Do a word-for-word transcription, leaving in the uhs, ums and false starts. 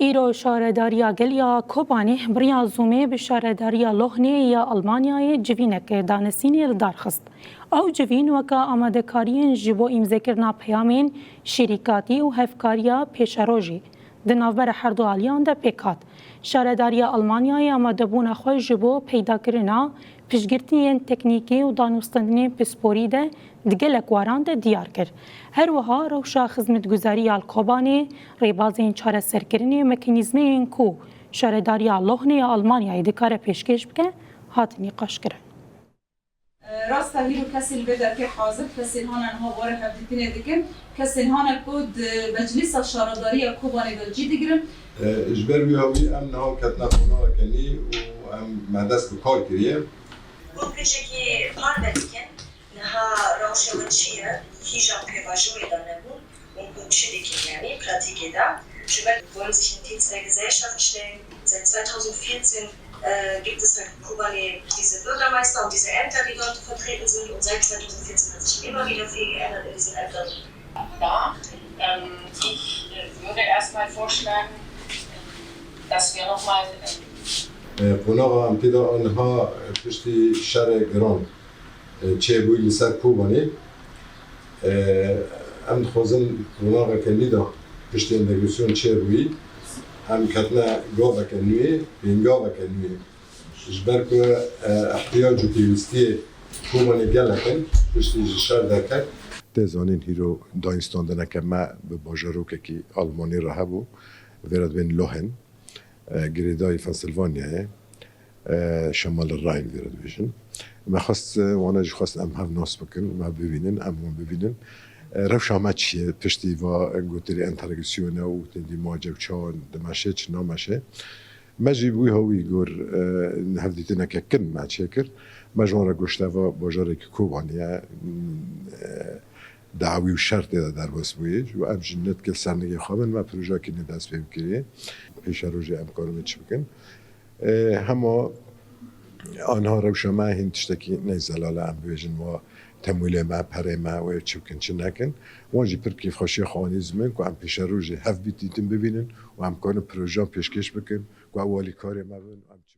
Îro Şaredariya Gel ya Kobanê bi riya Zoomê bi Şaredariya Lohnê ya Almanyayê civînek danasînê li dar xist. Ew civîn weke amadekariyên ji bo îmzekirina peyamên şirîkatî û hevkariya pêşerojî di navbera herdu aliyan de pêk hat. Şaredariya Almanyayê amadebûna xwe ji bo peydakirina piştgirtiyên teknîkî û danûstendinên pisporî de di gelek waran de diyar kir. Her wiha rewşa xizmetguzarî ya li Kobanê, rêbazên çareserkirinê û mekanîzmeyên ku Şaredariya Lohnê ya Almanyayê dikare pêşkêş bike, hatin nîqaşkirin. Rast e, hîro kesên li vê derkê hazir, kesên hane niha warê hevdîtinê dikin, kesên hane ku di Meclîsa Şaredariya Kobanê de cî digirin. E, ji ber wî hawî em niha ketine qonaxeke nî û em me dest bi kar kiriye. Hûn pêşekî parve dikin, niha rewşa we çi ye? Hîja pêvajoyê de nebûn. Û hûn çi dikin, yanî pratîkê de? Ji ber wollen sich mit Dienstwege Gesellschaft stellen. Seit zweitausendvierzehn, äh, gibt es halt in Kobani diese Bürgermeister und diese Ämter, die dort vertreten sind. Und seit zweitausendvierzehn hat sich immer wieder viel geändert in diesen Ämtern. Ja, ähm, ich, äh, würde erstmal vorschlagen, dass wir nochmal, ähm, Qonaxa em tê de aniha piştî şerê giran çêbûyî li ser Kobanê. Em dixwazin qonaxeke nî de piştî entegrasyon çêbûyî, em ketine gaveke nû yê, pêngaveke nû yê. Ji ber ku, e, ihtiyac û pêwîstiyê Kobanê gelek in, piştî ji şer derket. Tê zanîn hîro dayînstandineke me bi bajarokekî Almanî re hebû, vê re dibên Lohen. E, girêdayî Pennsylvaniayê, e, Şemal Rhein vê re dibêjin. Me xwest, e, wana jî xwest em hev nas bikin, me bibînin, em wan bibînin. E, rewşa me çi ye? Piştî va gotirî entegrasyone û têndî ma cewçawan dimeşe, çi nameşe. Me jî bi wî hawî gor, e, hevdîtineke kin me çêkir. Me ji wan re goşt eva bajarekî Kobanî ye. E, dawî û şer tê de derbas bûyî. Û em jî netke sernigê xwe bin, me projeyekî nê dest pê bikirî. Pêşerojê em karin çi bikin. E, hema anha rewşa me hîn tiştekî neyzelal e, em bibêjin wa temwîlê me, perê me, wê çi bikin, çi nekin. Wan jî pir kêfxweşiya xwe anî zimin ku em pêşerojê hev bî dîtin bibînin û em karin projeyan pêşkêş bikin ku ew alîkarê me bin, em çi